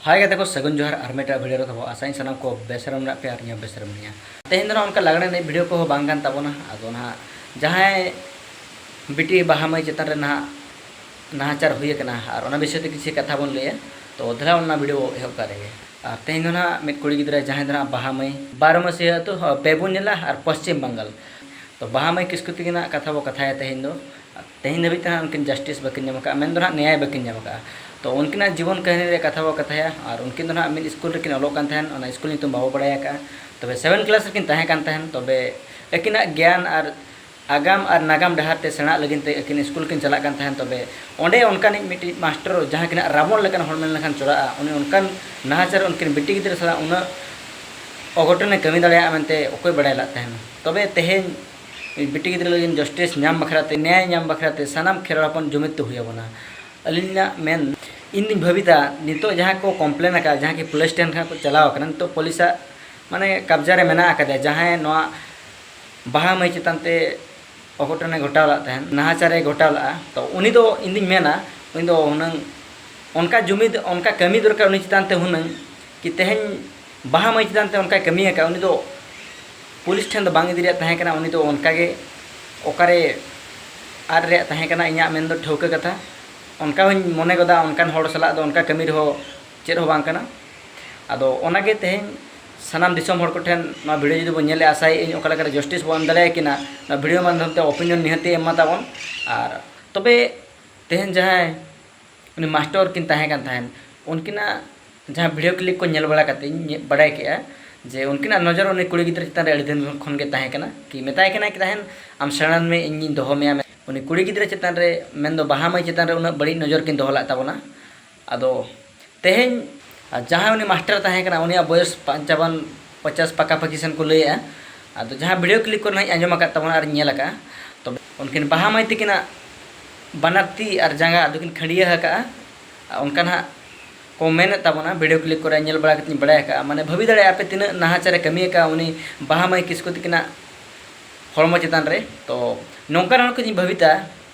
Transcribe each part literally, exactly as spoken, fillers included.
ᱦᱟᱭ ᱜᱟᱛᱮ ᱠᱚ, ᱥᱟᱹᱜᱩᱱ ᱡᱚᱦᱟᱨ ᱟᱨ ᱢᱤᱫᱴᱟᱝ ᱵᱷᱤᱰᱤᱭᱳ ᱨᱮ ᱛᱟᱵᱚ᱾ ᱟᱥᱟᱧ ᱥᱟᱱᱟᱢ ᱠᱚ ᱵᱮᱥ ᱨᱮ ᱢᱮᱱᱟᱜ ᱯᱮᱭᱟ ᱟᱨ ᱤᱧ ᱦᱚᱸ ᱵᱮᱥ ᱨᱮ ᱢᱮᱱᱟᱹᱧᱟ᱾ ᱛᱮᱦᱮᱧ ᱫᱚ ᱱᱟᱦᱟᱜ ᱚᱱᱠᱟ ᱞᱟᱜᱽᱲᱮ ᱮᱱᱮᱡ ᱵᱷᱤᱰᱤᱭᱳ ᱠᱚᱦᱚᱸ ᱵᱟᱝ ᱠᱟᱱ ᱛᱟᱵᱚᱱᱟ᱾ ᱟᱫᱚ ᱱᱟᱦᱟᱜ ᱡᱟᱦᱟᱸᱭ ᱵᱤᱴᱤ ᱵᱟᱦᱟ ᱢᱟᱹᱭ ᱪᱮᱛᱟᱱ ᱨᱮ ᱱᱟᱦᱟᱜ ᱱᱟᱦᱟᱪᱟᱨ ᱦᱩᱭ ᱟᱠᱟᱱᱟ ᱟᱨ ᱚᱱᱟ ᱵᱤᱥᱚᱭ ᱛᱮ ᱠᱤᱪᱷᱩ ᱠᱟᱛᱷᱟ ᱵᱚᱱ ᱞᱟᱹᱭᱟ᱾ ᱛᱚ ᱫᱮᱞᱟ ᱚᱱᱟ ᱵᱷᱤᱰᱤᱭᱳ ᱮᱦᱚᱵ ᱠᱟᱜ ᱨᱮᱜᱮ᱾ ᱟᱨ ᱛᱮᱦᱮᱧ ᱫᱚ ᱱᱟᱦᱟᱜ ᱢᱤᱫ ᱠᱩᱲᱤ ᱜᱤᱫᱽᱨᱟᱹ ᱡᱟᱦᱟᱸᱭ ᱫᱚ ᱱᱟᱦᱟᱜ ᱵᱟᱦᱟ ᱢᱟᱹᱭ ᱵᱟᱨᱚ ᱢᱟᱹᱥᱤᱭᱟᱹ ᱟᱹᱛᱩ, ᱦᱚᱸ, ᱯᱮ ᱵᱚᱱ ᱧᱮᱞᱟ ᱟᱨ ᱯᱚᱥᱪᱤᱢ ᱵᱟᱝᱜᱟᱞ᱾ ᱛᱚ ᱵᱟᱦᱟ ᱢᱟᱹᱭ ᱠᱤᱥᱠᱩ ᱛᱤᱠᱤᱱᱟᱜ ᱠᱟᱛᱷᱟ ᱵᱚ ᱠᱟᱛᱷᱟᱭᱟ ᱛᱮᱦᱮᱧ ᱫᱚ᱾ ᱛᱮᱦᱮᱧ ᱫᱷᱟᱹᱵᱤᱡ ᱛᱮ ᱱᱟᱦᱟᱜ ᱩᱱᱠᱤᱱ ᱡᱟᱥᱴᱤᱥ ᱵᱟᱹᱠᱤᱱ ᱧᱟᱢ ᱟᱠᱟᱫᱼᱟ, ᱢᱮᱱ ᱫᱚ ᱱᱟᱦᱟᱜ ᱱᱮᱭᱟᱭ ᱵᱟᱹᱠᱤᱱ ᱧᱟᱢ ᱟᱠᱟᱫᱼᱟ᱾ ᱛᱚ ᱩᱱᱠᱤᱱᱟᱜ ᱡᱤᱵᱚᱱ ᱠᱟᱹᱦᱱᱤ ᱨᱮ ᱠᱟᱛᱷᱟ ᱵᱚ ᱠᱟᱛᱷᱟᱭᱟ ᱟᱨ ᱩᱱᱠᱤᱱ ᱫᱚ ᱱᱟᱦᱟᱜ ᱢᱤᱫ ᱥᱠᱩᱞ ᱨᱮᱠᱤᱱ ᱚᱞᱚᱜ ᱠᱟᱱ ᱛᱟᱦᱮᱸᱱ, ᱚᱱᱟ ᱥᱠᱩᱞ ᱧᱩᱛᱩᱢ ᱵᱟᱵᱚ ᱵᱟᱲᱟᱭ ᱟᱠᱟᱫᱼᱟ᱾ ᱛᱚᱵᱮ ᱥᱮᱵᱷᱮᱱ ᱠᱞᱟᱥ ᱨᱮᱠᱤᱱ ᱛᱟᱦᱮᱸ ᱠᱟᱱ ᱛᱟᱦᱮᱸᱱ᱾ ᱛᱚᱵᱮ ᱟᱹᱠᱤᱱᱟᱜ ᱜᱮᱭᱟᱱ ᱟᱨ ᱟᱜᱟᱢ ᱟᱨ ᱱᱟᱜᱟᱢ ᱰᱟᱦᱟᱨ ᱛᱮ ᱥᱮᱬᱟᱜ ᱞᱟᱹᱜᱤᱫ ᱛᱮ ᱟᱹᱠᱤᱱ ᱥᱠᱩᱞ ᱠᱤᱱ ᱪᱟᱞᱟᱜ ᱠᱟᱱ ᱛᱟᱦᱮᱸᱱ᱾ ᱛᱚᱵᱮ ᱚᱸᱰᱮ ᱚᱱᱠᱟᱱᱤᱡ ᱢᱤᱫᱴᱤᱡ ᱢᱟᱥᱴᱟᱨ, ᱡᱟᱦᱟᱸ ᱠᱤᱱᱟᱜ ᱨᱟᱵᱚᱱ ᱞᱮᱠᱟᱱ ᱦᱚᱲ ᱢᱮᱱ ᱞᱮᱠᱷᱟᱱ ᱪᱚᱲᱟᱜᱼᱟ, ᱩᱱᱤ ᱚᱱᱠᱟᱱ ᱱᱟᱦᱟᱪᱟᱨ ᱩᱱᱠᱤᱱ ᱵᱤᱴᱤ ᱜᱤᱫᱽᱨᱟᱹ ᱥᱟᱞᱟᱜ ᱩᱱᱟᱹᱜ ᱚᱜᱷᱚᱴᱚᱱᱮ ᱠᱟᱹᱢᱤ ᱫᱟᱲᱮᱭᱟᱜᱼᱟ ᱢᱮᱱᱛᱮ ᱚᱠᱚᱭ ᱵᱟᱲᱟᱭ ᱞᱮᱫ ᱛᱟᱦᱮᱸᱱᱟ᱾ ᱛᱚᱵᱮ ᱛᱮᱦᱮᱧ ᱵᱤᱴᱤ ᱜᱤᱫᱽᱨᱟᱹ ᱞᱟᱹᱜᱤᱫ ᱡᱟᱥᱴᱤᱥ ᱧᱟᱢ ᱵᱟᱠᱷᱨᱟ ᱛᱮ, ᱱᱮᱭᱟᱭ ᱧᱟᱢ ᱵᱟᱠᱷᱨᱟ ᱛᱮ ᱥᱟᱱᱟᱢ ᱠᱷᱮᱨᱣᱟᱲ ᱦᱚᱯᱚᱱ ᱡᱩᱢᱤᱫ ᱛᱮ ᱦᱩᱭ ᱟᱵᱚᱱᱟ᱾ ᱟᱹᱞᱤᱧᱟᱜ ᱢᱮᱱ, ᱤᱧ ᱫᱩᱧ ᱵᱷᱟᱹᱵᱤᱛᱟ, ᱱᱤᱛᱚᱜ ᱡᱟᱦᱟᱸ ᱠᱚ ᱠᱚᱢᱯᱞᱮᱱ ᱟᱠᱟᱫ, ᱡᱟᱦᱟᱸ ᱠᱤ ᱯᱩᱞᱤᱥ ᱴᱷᱮᱱ ᱠᱷᱚᱱ ᱠᱚ ᱪᱟᱞᱟᱣ ᱟᱠᱟᱱᱟ, ᱱᱤᱛᱚᱜ ᱯᱩᱞᱤᱥᱟᱜ ᱢᱟᱱᱮ ᱠᱟᱵᱽᱡᱟ ᱨᱮ ᱢᱮᱱᱟᱜ ᱟᱠᱟᱫᱮᱭᱟ, ᱡᱟᱦᱟᱸᱭ ᱱᱚᱣᱟ ᱵᱟᱦᱟ ᱢᱟᱹᱭ ᱪᱮᱛᱟᱱ ᱛᱮ ᱚᱜᱷᱚᱴᱚᱱᱮ ᱜᱷᱚᱴᱟᱣ ᱞᱮᱫ ᱛᱟᱦᱮᱸᱱ, ᱱᱟᱦᱟᱪᱟᱨᱮ ᱜᱷᱚᱴᱟᱣ ᱞᱮᱫᱼᱟ᱾ ᱛᱚ ᱩᱱᱤ ᱫᱚ ᱤᱧ ᱫᱩᱧ ᱢᱮᱱᱟ, ᱩᱱᱤ ᱫᱚ ᱦᱩᱱᱟᱹᱝ ᱚᱱᱠᱟ ᱡᱩᱢᱤᱫ, ᱚᱱᱠᱟ ᱠᱟᱹᱢᱤ ᱫᱚᱨᱠᱟᱨ ᱩᱱᱤ ᱪᱮᱛᱟᱱ ᱛᱮ ᱦᱩᱱᱟᱹᱝ, ᱠᱤ ᱛᱮᱦᱮᱧ ᱵᱟᱦᱟ ᱢᱟᱹᱭ ᱪᱮᱛᱟᱱ ᱛᱮ ᱚᱱᱠᱟᱭ ᱠᱟᱹᱢᱤ ᱟᱠᱟᱫ, ᱩᱱᱤ ᱫᱚ ᱯᱩᱞᱤᱥ ᱴᱷᱮᱱ ᱫᱚ ᱵᱟᱝ ᱤᱫᱤ ᱨᱮᱭᱟᱜ ᱛᱟᱦᱮᱸ ᱠᱟᱱᱟ, ᱩᱱᱤ ᱫᱚ ᱚᱱᱠᱟ ᱜᱮ ᱚᱠᱟᱨᱮ ᱟᱫ ᱨᱮᱭᱟᱜ ᱛᱟᱦᱮᱸ ᱠᱟᱱᱟ, ᱤᱧᱟᱹᱜ ᱢᱮᱱ ᱫᱚ ᱴᱷᱟᱹᱣᱠᱟᱹ ᱠᱟᱛᱷᱟ᱾ ᱚᱱᱠᱟ ᱦᱚᱸᱧ ᱢᱚᱱᱮ ᱜᱚᱫᱟ, ᱚᱱᱠᱟᱱ ᱦᱚᱲ ᱥᱟᱞᱟᱜ ᱫᱚ ᱚᱱᱠᱟ ᱠᱟᱹᱢᱤ ᱨᱮᱦᱚᱸ ᱪᱮᱫ ᱦᱚᱸ ᱵᱟᱝ ᱠᱟᱱᱟ᱾ ᱟᱫᱚ ᱚᱱᱟᱜᱮ ᱛᱮᱦᱮᱧ ᱥᱟᱱᱟᱢ ᱫᱤᱥᱚᱢ ᱦᱚᱲ ᱠᱚᱴᱷᱮᱱ ᱱᱚᱣᱟ ᱵᱷᱤᱰᱤᱭᱳ ᱡᱩᱫᱤ ᱵᱚᱱ ᱧᱮᱞᱮᱫᱼᱟ, ᱟᱥᱟᱭᱮᱫ ᱟᱹᱧ ᱚᱠᱟ ᱞᱮᱠᱟᱨᱮ ᱡᱟᱥᱴᱤᱥ ᱵᱚᱱ ᱮᱢ ᱫᱟᱲᱮᱭᱟᱠᱤᱱᱟ᱾ ᱱᱚᱣᱟ ᱵᱷᱤᱰᱤᱭᱳ ᱢᱟᱫᱽᱫᱷᱚᱢ ᱛᱮ ᱚᱯᱤᱱᱤᱭᱚᱱ ᱱᱤᱦᱟᱹᱛᱤ ᱮᱢ ᱢᱟ ᱛᱟᱵᱚᱱ᱾ ᱟᱨ ᱛᱚᱵᱮ ᱛᱮᱦᱮᱧ ᱡᱟᱦᱟᱸᱭ ᱩᱱᱤ ᱢᱟᱥᱴᱚᱨ ᱠᱤᱱ ᱛᱟᱦᱮᱸ ᱠᱟᱱ ᱛᱟᱦᱮᱸᱫ, ᱩᱱᱠᱤᱱᱟᱜ ᱡᱟᱦᱟᱸ ᱵᱷᱤᱰᱤᱭᱳ ᱠᱞᱤᱯ ᱠᱚ ᱧᱮᱞ ᱵᱟᱲᱟ ᱠᱟᱛᱮ ᱤᱧ ᱵᱟᱲᱟᱭ ᱠᱮᱜᱼᱟ ᱡᱮ ᱩᱱᱠᱤᱱᱟᱜ ᱱᱚᱡᱚᱨ ᱩᱱᱤ ᱠᱩᱲᱤ ᱜᱤᱫᱽᱨᱟᱹ ᱪᱮᱛᱟᱱ ᱨᱮ ᱟᱹᱰᱤ ᱫᱤᱱ ᱠᱷᱚᱱ ᱜᱮ ᱛᱟᱦᱮᱸ ᱠᱟᱱᱟ, ᱠᱤ ᱢᱮᱛᱟᱭ ᱠᱟᱱᱟᱭ ᱠᱤ ᱛᱟᱦᱮᱸᱱ, "ᱟᱢ ᱥᱮᱬᱟᱱ ᱢᱮ, ᱤᱧᱤᱧ ᱫᱚᱦᱚ ᱢᱮᱭᱟ᱾" ᱩᱱᱤ ᱠᱩᱲᱤ ᱜᱤᱫᱽᱨᱟᱹ ᱪᱮᱛᱟᱱ ᱨᱮ, ᱢᱮᱱᱫᱚ ᱵᱟᱦᱟ ᱢᱟᱹᱭ ᱪᱮᱛᱟᱱ ᱨᱮ ᱩᱱᱟᱹᱜ ᱵᱟᱹᱲᱤᱡ ᱱᱚᱡᱚᱨ ᱠᱤᱱ ᱫᱚᱦᱚ ᱞᱮᱫ ᱛᱟᱵᱚᱱᱟ᱾ ᱟᱫᱚ ᱛᱮᱦᱮᱧ, ᱟᱨ ᱡᱟᱦᱟᱸᱭ ᱩᱱᱤ ᱢᱟᱥᱴᱟᱨ ᱛᱟᱦᱮᱸ ᱠᱟᱱᱟ, ᱩᱱᱤᱭᱟᱜ ᱵᱚᱭᱚᱥ ᱯᱟᱸᱪᱟᱵᱟᱱ, ᱯᱚᱪᱟᱥ ᱯᱟᱠᱟ ᱯᱟᱠᱤ ᱥᱮᱱ ᱠᱚ ᱞᱟᱹᱭᱮᱜᱼᱟ᱾ ᱟᱫᱚ ᱡᱟᱦᱟᱸ ᱵᱷᱤᱰᱤᱭᱳ ᱠᱞᱤᱯ ᱠᱚᱨᱮ ᱱᱟᱦᱟᱜ ᱤᱧ ᱟᱸᱡᱚᱢ ᱟᱠᱟᱫ ᱛᱟᱵᱚᱱᱟ ᱟᱨ ᱤᱧ ᱧᱮᱞ ᱟᱠᱟᱫᱼᱟ, ᱛᱚᱵᱮ ᱩᱱᱠᱤᱱ ᱵᱟᱦᱟ ᱢᱟᱹᱭ ᱛᱤᱠᱤᱱᱟᱜ ᱵᱟᱱᱟᱨ ᱛᱤ ᱟᱨ ᱡᱟᱸᱜᱟ ᱫᱚᱠᱤᱱ ᱠᱷᱟᱹᱰᱭᱟᱹ ᱟᱠᱟᱫᱼᱟ᱾ ᱟᱨ ᱚᱱᱠᱟ ᱱᱟᱦᱟᱜ ᱠᱚ ᱢᱮᱱᱮᱫ ᱛᱟᱵᱚᱱᱟ, ᱵᱷᱤᱰᱤᱭᱳ ᱠᱞᱤᱯ ᱠᱚᱨᱮ ᱧᱮᱞ ᱵᱟᱲᱟ ᱠᱟᱛᱮ ᱤᱧ ᱵᱟᱲᱟᱭ ᱟᱠᱟᱫᱼᱟ᱾ ᱢᱟᱱᱮ ᱵᱷᱟᱹᱵᱤ ᱫᱟᱲᱮᱭᱟᱜᱼᱟ ᱯᱮ ᱛᱤᱱᱟᱹᱜ ᱱᱟᱦᱟᱪᱟᱨᱮ ᱠᱟᱹᱢᱤ ᱟᱠᱟᱫᱼᱟ ᱩᱱᱤ ᱵᱟᱦᱟ ᱢᱟᱹᱭ ᱠᱤᱥᱠᱩ ᱛᱤᱠᱤᱱᱟᱜ ᱦᱚᱲᱢᱚ ᱪᱮᱛᱟᱱ ᱨᱮ᱾ ᱛᱚ ᱱᱚᱝᱠᱟᱱ ᱦᱚᱲ ᱠᱚ ᱤᱧ ᱵᱷᱟᱹᱵᱤᱛᱟ,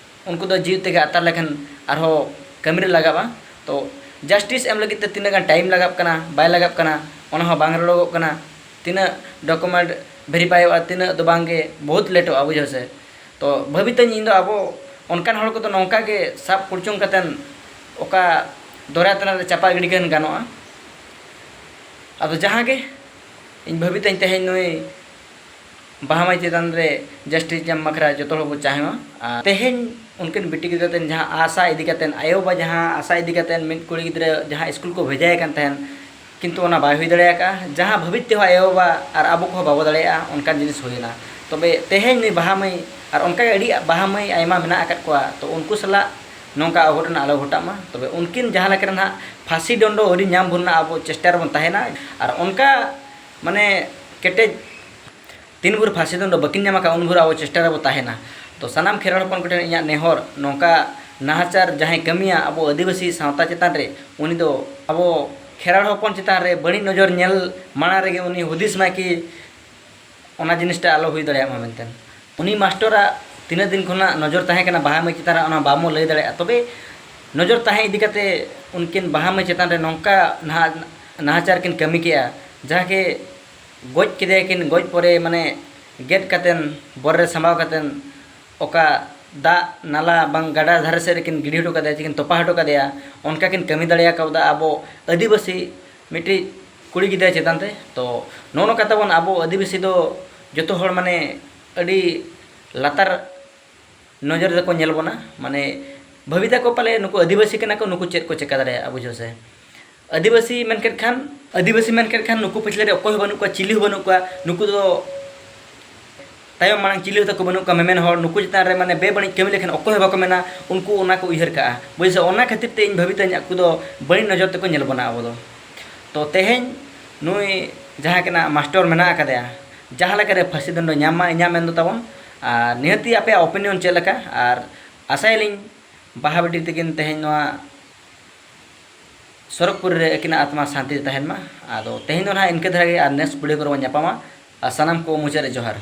ᱩᱱᱠᱩ ᱫᱚ ᱡᱤᱣᱤ ᱛᱮᱜᱮ ᱟᱛᱟᱨ ᱞᱮᱠᱷᱟᱱ ᱟᱨᱦᱚᱸ ᱠᱟᱹᱢᱤ ᱨᱮ ᱞᱟᱜᱟᱜᱼᱟ᱾ ᱛᱚ ᱡᱟᱥᱴᱤᱥ ᱮᱢ ᱞᱟᱹᱜᱤᱫ ᱛᱮ ᱛᱤᱱᱟᱹᱜ ᱜᱟᱱ ᱴᱟᱭᱤᱢ ᱞᱟᱜᱟᱜ ᱠᱟᱱᱟ, ᱵᱟᱭ ᱞᱟᱜᱟᱜ ᱠᱟᱱᱟ, ᱚᱱᱟ ᱦᱚᱸ ᱵᱟᱝ ᱨᱚᱲᱚᱜᱚᱜ ᱠᱟᱱᱟ᱾ ᱛᱤᱱᱟᱹᱜ ᱰᱚᱠᱩᱢᱮᱱᱴ ᱵᱷᱮᱨᱤᱯᱷᱟᱭᱚᱜᱼᱟ, ᱛᱤᱱᱟᱹᱜ ᱫᱚ ᱵᱟᱝ ᱜᱮ, ᱵᱚᱦᱩᱛ ᱞᱮᱴᱚᱜᱼᱟ, ᱵᱩᱡᱷᱟᱹᱣ ᱥᱮ᱾ ᱛᱚ ᱵᱷᱟᱹᱵᱤᱛᱟᱹᱧ ᱤᱧ ᱫᱚ ᱟᱵᱚ ᱚᱱᱠᱟᱱ ᱦᱚᱲ ᱠᱚᱫᱚ ᱱᱚᱝᱠᱟ ᱜᱮ ᱥᱟᱵ ᱠᱩᱲᱪᱩᱝ ᱠᱟᱛᱮᱱ ᱚᱠᱟ ᱫᱚᱨᱭᱟ ᱛᱟᱞᱟ ᱨᱮ ᱪᱟᱯᱟ ᱜᱤᱰᱤ ᱠᱟᱱ ᱜᱟᱱᱚᱜᱼᱟ᱾ ᱟᱫᱚ ᱡᱟᱦᱟᱸ ᱜᱮ ᱤᱧ ᱵᱷᱟᱹᱵᱤᱛᱟᱹᱧ ᱛᱮᱦᱮᱧ ᱱᱩᱭ ᱵᱟᱦᱟ ᱢᱟᱹᱭ ᱪᱮᱛᱟᱱ ᱨᱮ ᱡᱟᱥᱴᱤᱥ ᱧᱟᱢ ᱵᱟᱠᱷᱨᱟ ᱡᱚᱛᱚ ᱦᱚᱲ ᱵᱚ ᱪᱟᱦᱮᱢᱟ᱾ ᱟᱨ ᱛᱮᱦᱮᱧ ᱩᱱᱠᱤᱱ ᱵᱤᱴᱤ ᱜᱤᱫᱽᱨᱟᱹ ᱛᱮᱱ ᱡᱟᱦᱟᱸ ᱟᱥᱟ ᱤᱫᱤ ᱠᱟᱛᱮᱱ, ᱟᱭᱳᱼᱵᱟᱵᱟ ᱡᱟᱦᱟᱸ ᱟᱥᱟ ᱤᱫᱤ ᱠᱟᱛᱮᱱ ᱢᱤᱫ ᱠᱩᱲᱤ ᱜᱤᱫᱽᱨᱟᱹ ᱡᱟᱦᱟᱸ ᱥᱠᱩᱞ ᱠᱚ ᱵᱷᱮᱡᱟᱭᱮ ᱠᱟᱱ ᱛᱟᱦᱮᱱ, ᱠᱤᱱᱛᱩ ᱚᱱᱟ ᱵᱟᱭ ᱦᱩᱭ ᱫᱟᱲᱮ ᱟᱠᱟᱫᱼᱟ᱾ ᱡᱟᱦᱟᱸ ᱵᱷᱟᱹᱵᱤᱛ ᱛᱮᱦᱚᱸ ᱟᱭᱳᱼᱵᱟᱵᱟ ᱟᱨ ᱟᱵᱚ ᱠᱚᱦᱚᱸ ᱵᱟᱵᱚ ᱫᱟᱲᱮᱭᱟᱜᱼᱟ, ᱚᱱᱠᱟᱱ ᱡᱤᱱᱤᱥ ᱦᱩᱭᱮᱱᱟ᱾ ᱛᱚᱵᱮ ᱛᱮᱦᱮᱧ ᱱᱩᱭ ᱵᱟᱦᱟ ᱢᱟᱹᱭ ᱟᱨ ᱚᱱᱠᱟᱜᱮ ᱟᱹᱰᱤ ᱵᱟᱦᱟ ᱢᱟᱹᱭ ᱟᱭᱢᱟ ᱢᱮᱱᱟᱜ ᱟᱠᱟᱫ ᱠᱚᱣᱟ, ᱛᱚ ᱩᱱᱠᱩ ᱥᱟᱞᱟᱜ ᱱᱚᱝᱠᱟ ᱚᱜᱷᱚᱴᱚᱱ ᱟᱞᱚ ᱜᱷᱚᱴᱟᱜ ᱢᱟ᱾ ᱛᱚᱵᱮ ᱩᱱᱠᱤᱱ ᱡᱟᱦᱟᱸ ᱞᱮᱠᱟ ᱨᱮ ᱱᱟᱦᱟᱜ ᱯᱷᱟᱸᱥᱤ ᱰᱚᱸᱰᱚ ᱟᱹᱣᱨᱤ ᱧᱟᱢ ᱵᱷᱳᱨ ᱱᱟᱦᱟᱜ ᱟᱵᱚ ᱪᱮᱥᱴᱟ ᱨᱮᱵᱚᱱ ᱛᱟᱦᱮᱱᱟ᱾ ᱟᱨ ᱚᱱᱠᱟ ᱢᱟᱱᱮ ᱠᱮᱴᱮᱡ ᱛᱤᱱ ᱵᱷᱳᱨ ᱯᱷᱟᱸᱥᱤ ᱰᱚᱸᱰᱚ ᱵᱟᱹᱠᱤᱱ ᱧᱟᱢ ᱟᱠᱟᱫ, ᱩᱱ ᱵᱷᱳᱨ ᱟᱵᱚ ᱪᱮᱥᱴᱟ ᱨᱮᱵᱚ ᱛᱟᱦᱮᱱᱟ᱾ ᱛᱚ ᱥᱟᱱᱟᱢ ᱠᱷᱮᱨᱣᱟᱲ ᱦᱚᱯᱚᱱ ᱠᱚᱴᱷᱮᱱ ᱤᱧᱟᱹᱜ ᱱᱮᱦᱚᱨ, ᱱᱚᱝᱠᱟ ᱱᱟᱦᱟᱪᱟᱨ ᱡᱟᱦᱟᱸᱭ ᱠᱟᱹᱢᱤᱭᱟ ᱟᱵᱚ ᱟᱹᱫᱤᱵᱟᱹᱥᱤ ᱥᱟᱶᱛᱟ ᱪᱮᱛᱟᱱ ᱨᱮ, ᱩᱱᱤ ᱫᱚ ᱟᱵᱚ ᱠᱷᱮᱨᱣᱟᱲ ᱦᱚᱯᱚᱱ ᱪᱮᱛᱟᱱ ᱨᱮ ᱵᱟᱹᱲᱤᱡ ᱱᱚᱡᱚᱨ ᱧᱮᱞ ᱢᱟᱲᱟᱝ ᱨᱮᱜᱮ ᱩᱱᱤ ᱦᱩᱫᱤᱥ ᱢᱟᱭ ᱠᱤ ᱚᱱᱟ ᱡᱤᱱᱤᱥᱴᱟ ᱟᱞᱚ ᱦᱩᱭ ᱫᱟᱲᱮᱭᱟᱜ ᱢᱟ ᱢᱮᱱᱛᱮ᱾ ᱩᱱᱤ ᱢᱟᱥᱴᱚᱨᱟᱜ ᱛᱤᱱᱟᱹᱜ ᱫᱤᱱ ᱠᱷᱚᱱᱟᱜ ᱱᱚᱡᱚᱨ ᱛᱟᱦᱮᱸ ᱠᱟᱱᱟ ᱵᱟᱦᱟ ᱢᱟᱹᱭ ᱪᱮᱛᱟᱱ ᱨᱮ, ᱚᱱᱟ ᱵᱟᱢᱚ ᱞᱟᱹᱭ ᱫᱟᱲᱮᱭᱟᱜᱼᱟ᱾ ᱛᱚᱵᱮ ᱱᱚᱡᱚᱨ ᱛᱟᱦᱮᱸ ᱤᱫᱤ ᱠᱟᱛᱮ ᱩᱱᱠᱤᱱ ᱵᱟᱦᱟ ᱢᱟᱹᱭ ᱪᱮᱛᱟᱱ ᱨᱮ ᱱᱚᱝᱠᱟ ᱱᱟᱦᱟ-, ᱱᱟᱦᱟᱪᱟᱨ ᱠᱤᱱ ᱠᱟᱹᱢᱤ ᱠᱮᱜᱼᱟ, ᱡᱟᱦᱟᱸ ᱜᱮ ᱜᱚᱡ ᱠᱮᱫᱮᱭᱟᱠᱤᱱ, ᱜᱚᱡ ᱯᱚᱨᱮ ᱢᱟᱱᱮ ᱜᱮᱫ ᱠᱟᱛᱮᱱ, ᱵᱚᱨ ᱨᱮ ᱥᱟᱢᱵᱟᱣ ᱠᱟᱛᱮᱱ, ᱚᱠᱟ ᱫᱟᱜ ᱱᱟᱞᱟ ᱵᱟᱝ ᱜᱟᱰᱟ ᱫᱷᱟᱨᱮ ᱥᱮᱫ ᱨᱮᱠᱤᱱ ᱜᱤᱰᱤ ᱦᱚᱴᱚ ᱠᱟᱫᱮᱭᱟ, ᱪᱮᱠᱤᱱ ᱛᱚᱯᱟ ᱦᱚᱴᱚ ᱠᱟᱫᱮᱭᱟ, ᱚᱱᱠᱟ ᱠᱤᱱ ᱠᱟᱹᱢᱤ ᱫᱟᱲᱮ ᱟᱠᱟᱣᱫᱟ ᱟᱵᱚ ᱟᱹᱫᱤᱵᱟᱹᱥᱤ ᱢᱤᱫᱴᱤᱡ ᱠᱩᱲᱤ ᱜᱤᱫᱽᱨᱟᱹ ᱪᱮᱛᱟᱱ ᱛᱮ᱾ ᱛᱚ ᱱᱚᱜᱼᱚ ᱱᱚᱝᱠᱟ ᱛᱟᱵᱚᱱ ᱟᱵᱚ ᱟᱹᱫᱤᱵᱟᱹᱥᱤ ᱫᱚ ᱡᱚᱛᱚ ᱦᱚᱲ ᱢᱟᱱᱮ ᱟᱹᱰᱤ ᱞᱟᱛᱟᱨ ᱱᱚᱡᱚᱨ ᱨᱮᱠᱚ ᱧᱮᱞ ᱵᱚᱱᱟ᱾ ᱢᱟᱱᱮ ᱵᱷᱟᱹᱵᱤᱛᱟᱠᱚ ᱯᱟᱞᱮ ᱱᱩᱠᱩ ᱟᱹᱫᱤᱵᱟᱹᱥᱤ ᱠᱟᱱᱟ ᱠᱚ, ᱱᱩᱠᱩ ᱪᱮᱫ ᱠᱚ ᱪᱮᱠᱟ ᱫᱟᱲᱮᱭᱟᱜᱼᱟ, ᱵᱩᱡᱷᱟᱹᱣ ᱥᱮ᱾ ᱟᱹᱫᱤᱵᱟᱹᱥᱤ ᱢᱮᱱ ᱠᱮᱫ ᱠᱷᱟᱱ, ᱟᱹᱫᱤᱵᱟᱹᱥᱤ ᱢᱮᱱ ᱠᱮᱫ ᱠᱷᱟᱱ ᱱᱩᱠᱩ ᱯᱟᱹᱪᱷᱞᱟᱹ ᱨᱮ ᱚᱠᱚᱭ ᱦᱚᱸ ᱵᱟᱹᱱᱩᱜ ᱠᱚᱣᱟ, ᱪᱤᱞᱤ ᱦᱚᱸ ᱵᱟᱹᱱᱩᱜ ᱠᱚᱣᱟ, ᱱᱩᱠᱩ ᱫᱚ ᱛᱟᱭᱚᱢ ᱢᱟᱲᱟᱝ ᱪᱤᱞᱤ ᱦᱚᱸ ᱛᱟᱠᱚ ᱵᱟᱹᱱᱩᱜ ᱠᱚᱣᱟ ᱢᱮᱢᱮᱱ ᱦᱚᱲ, ᱱᱩᱠᱩ ᱪᱮᱛᱟᱱ ᱨᱮ ᱢᱟᱱᱮ ᱵᱮᱵᱟᱹᱲᱤᱡ ᱠᱟᱹᱢᱤ ᱞᱮᱠᱷᱟᱱ ᱚᱠᱚᱭ ᱦᱚᱸ ᱵᱟᱠᱚ ᱢᱮᱱᱟ, ᱩᱱᱠᱩ ᱚᱱᱟ ᱠᱚ ᱩᱭᱦᱟᱹᱨ ᱠᱟᱜᱼᱟ, ᱵᱩᱡᱷᱟᱹᱣ ᱥᱮ᱾ ᱚᱱᱟ ᱠᱷᱟᱹᱛᱤᱨ ᱛᱮ ᱤᱧ ᱵᱷᱟᱹᱵᱤᱛᱟᱹᱧ ᱟᱠᱚ ᱫᱚ ᱵᱟᱹᱲᱤᱡ ᱱᱚᱡᱚᱨ ᱛᱮᱠᱚ ᱧᱮᱞ ᱵᱚᱱᱟ ᱟᱵᱚ ᱫᱚ᱾ ᱛᱚ ᱛᱮᱦᱮᱧ ᱱᱩᱭ ᱡᱟᱦᱟᱸ ᱠᱟᱱᱟ ᱢᱟᱥᱴᱚᱨ ᱢᱮᱱᱟᱜ ᱟᱠᱟᱫᱮᱭᱟ, ᱡᱟᱦᱟᱸ ᱞᱮᱠᱟᱨᱮ ᱯᱷᱟᱹᱥᱤ ᱫᱚᱱᱰᱚ ᱧᱟᱢ ᱢᱟ, ᱤᱧᱟᱹᱜ ᱢᱮᱱ ᱫᱚ ᱛᱟᱵᱚᱱ᱾ ᱟᱨ ᱱᱤᱦᱟᱹᱛᱤ ᱟᱯᱮᱭᱟᱜ ᱚᱯᱤᱱᱤᱭᱚᱱ ᱪᱮᱫ ᱞᱮᱠᱟ? ᱟᱨ ᱟᱥᱟᱭᱟᱞᱤᱧ ᱵᱟᱦᱟ ᱵᱤᱴᱤ ᱛᱟᱹᱠᱤᱱ ᱛᱮᱦᱮᱧ ᱱᱚᱣᱟ ᱥᱚᱨᱚᱜᱽᱯᱩᱨᱤ ᱨᱮ ᱟᱹᱠᱤᱱᱟᱜ ᱟᱛᱢᱟ ᱥᱟᱱᱛᱤ ᱛᱮ ᱛᱟᱦᱮᱱ ᱢᱟ᱾ ᱟᱫᱚ ᱛᱮᱦᱮᱧ ᱫᱚ ᱱᱟᱦᱟᱜ ᱤᱱᱠᱟᱹ ᱫᱷᱟᱨᱟ ᱜᱮ, ᱟᱨ ᱱᱮᱠᱥᱴ ᱵᱷᱤᱰᱤᱭᱳ ᱠᱚᱨᱮ ᱵᱚᱱ ᱧᱟᱯᱟᱢᱟ᱾ ᱟᱨ ᱥᱟᱱᱟᱢ ᱠᱚ ᱢᱩᱪᱟᱹᱫ ᱨᱮ ᱡᱚᱦᱟᱨ᱾